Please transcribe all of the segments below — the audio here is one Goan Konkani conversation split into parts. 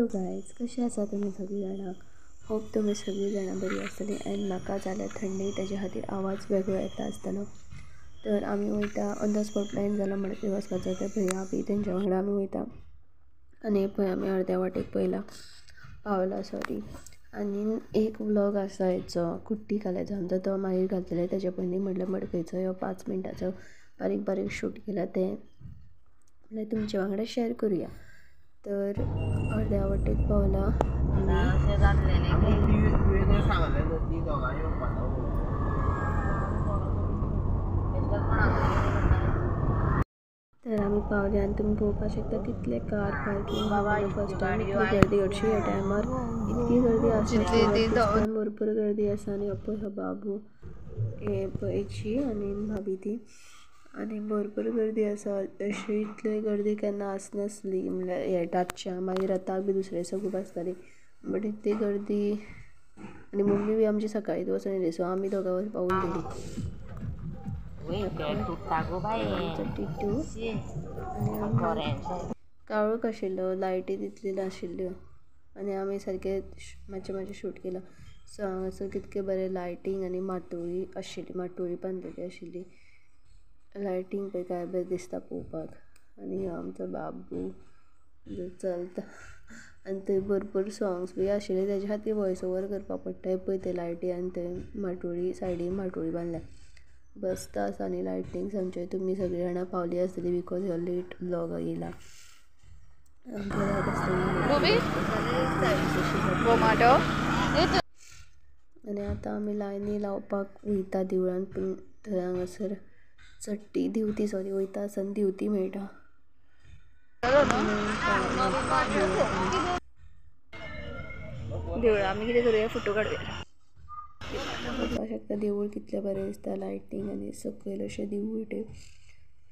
हॅलो गायज, कशें आसा तुमी सगळीं जाणां? होप तुमी सगळीं जाणां बरी आसतली. एंड म्हाका जाल्यार थंडी, तेज्या खातीर आवाज वेगळो येता आसतलो. तर आमी वयता ऑन the spot plan जाला मडकय वचपाचो. तर भया बी तेंच्या वांगडा आमी वयता आनी पळय आमी अर्द्या वाटेक पयला पावला सॉरी. आनी एक व्लॉग आसा हेचो कुट्टी काल्याचो आमचो, तो मागीर घालतले. तेज्या पयलीं म्हटल्यार मडकयचो ह्यो 5 मिनटाचो बारीक बारीक शूट केला तें म्हणल्यार तुमच्या वांगडा शेअर करुया. तर अर्द्या वाटेक पावला आमी. तर आमी पावले आनी तुमी पळोवपाक शकता कितले कार पार्कींग. फर्स्ट टायम इतली गर्दी हरशीं ह्या टायमार इतकी गर्दी आसनासली, टायम भरपूर गर्दी आसा. आनी पळय हो बाबू, हे पळय आनी भाभी ती, आनी भरपूर गर्दी आसा. अशी इतली गर्दी केन्ना आसनासली, म्हणल्यार हे रातच्या मागीर रथाक बी दुसरे दिसा खूब आसताली, बट इतली गर्दी. आनी मम्मी बी आमची सकाळीच वचून येयली, सो आमी दोगां वचपा उरलेली. आमचो टिटू आनी आमी काळोख आशिल्लो, लायटी तितली नाशिल्ल्यो आनी आमी सारके मातशें मातशें शूट केलां. सो हांगासर कितके बरें लायटींग आनी माटोळी आशिल्ली, माटोळी बांदलेली आशिल्ली. लायटींग पळय काय बरें दिसता पळोवपाक. आनी हो आमचो बाबू जो चलता आनी थंय भरपूर सोंग्स बी आशिल्ले, तेज्या खातीर वॉयस ओवर करपाक पडटा. पळय ते लायटी आनी थंय माटोळी सायडीन माटोळी बांदल्या, मस्त आसा. आनी लायटींग्स आमचे तुमी सगळीं जाणां पावली आसतली because हो लेट व्लॉग येयला. आनी आतां आमी लायनी लावपाक वयता देवळान, पूण थंय हांगासर चडटी दिवती सॉरी वयता आसतना दिवती मेळटा. देवळा आमी कितें करूया, फोटो काडुया. पळोवपाक शकता देवूळ कितलें बरें दिसता, लायटींग आनी सकयल अशें देवूळ ते.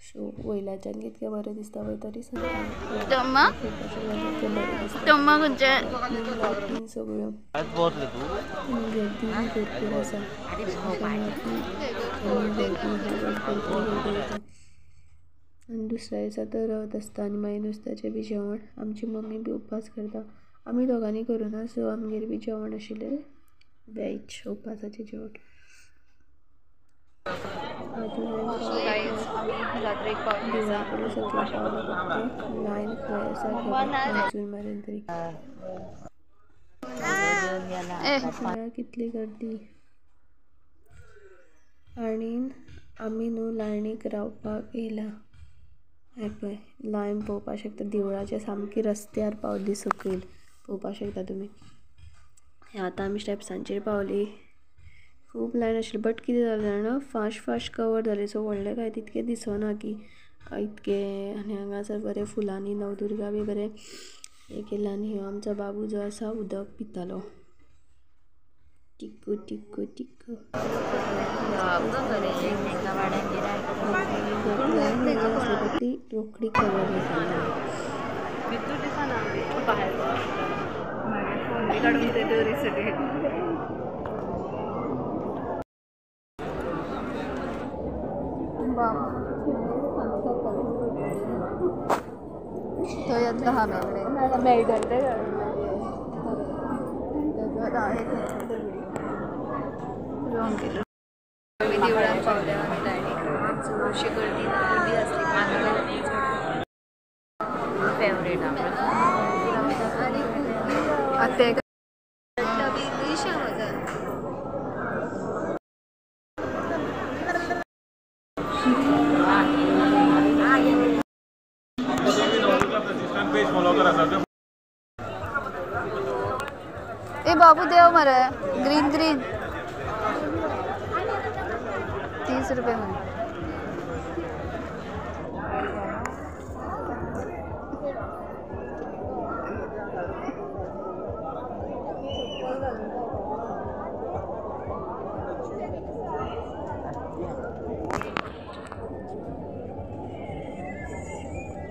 सो वयल्याच्यान कितकें बरें दिसता पळय तरी लायटींग सगळ्यो आनी गर्दी भरपूर आसा. भरपूर गर्दी जाता. आनी दुसऱ्या दिसा तर रथ आसता आनी मागीर नुस्त्याचें बी जेवण. आमची मम्मी बी उपास करता, आमी दोगांनी करुना, सो आमगेर बी जेवण आशिल्लें वेज उपासाचें जेवण. देवळा कडेन सकयल पावला फक्त लायन खंय आसा खबर ना अजून मेरेन तरी. कितली गर्दी. आनी आमी न्हू लायनीक रावपाक येयला. हें पळय लायन पळोवपाक शकता, देवळाच्या सामकी रस्त्यार पावली सकयल पळोवपाक शकता तुमी. हें आतां आमी स्टेप्सांचेर पावली. खूब लायन आशिल्ली, बट कितें जालें जाणा, फास्ट फास्ट कवर जालें, सो व्हडलें कांय तितकें दिसना की इतकें. आनी हांगासर बरें फुलांनी नवदुर्गा बी बरें हें केलां. आनी ह्यो आमचो बाबू जो आसा उदक पितालो. टिकू टिकू टिकू. ती रोखडी कवर जाता. थंय येतलो हा मेळटले. आमी देवळान पावल्या आनी लायनीक चडशी गर्दी ना, गर्दी आसली फेवरेट. आतां ए बाबू देव मरे ग्रीन ग्रीन 30 रुपये में.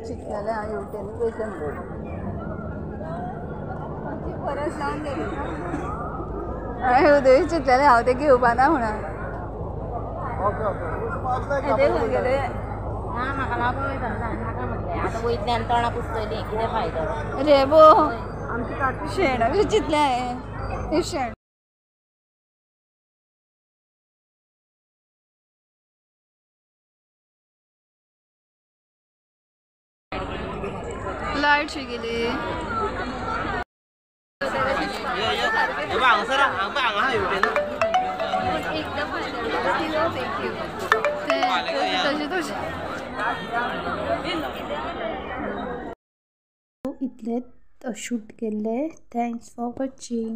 चितलेलें हांव येवटेन पयशे परत लावन गेली. हांवें उदय चिंतलेलें हांव तें घेवपा ना म्हणून. तें गेलें ना म्हाका लावपा वयता नाका म्हटलें. आतां वयतल्यान तोंडां पुसतलीं, कितें फायदो रेबो. शेण अशें चिंतलें हांवें हें शेण. लायट शी गेली. तशें तशें इतलेंच शूट केल्लें. Thanks for watching.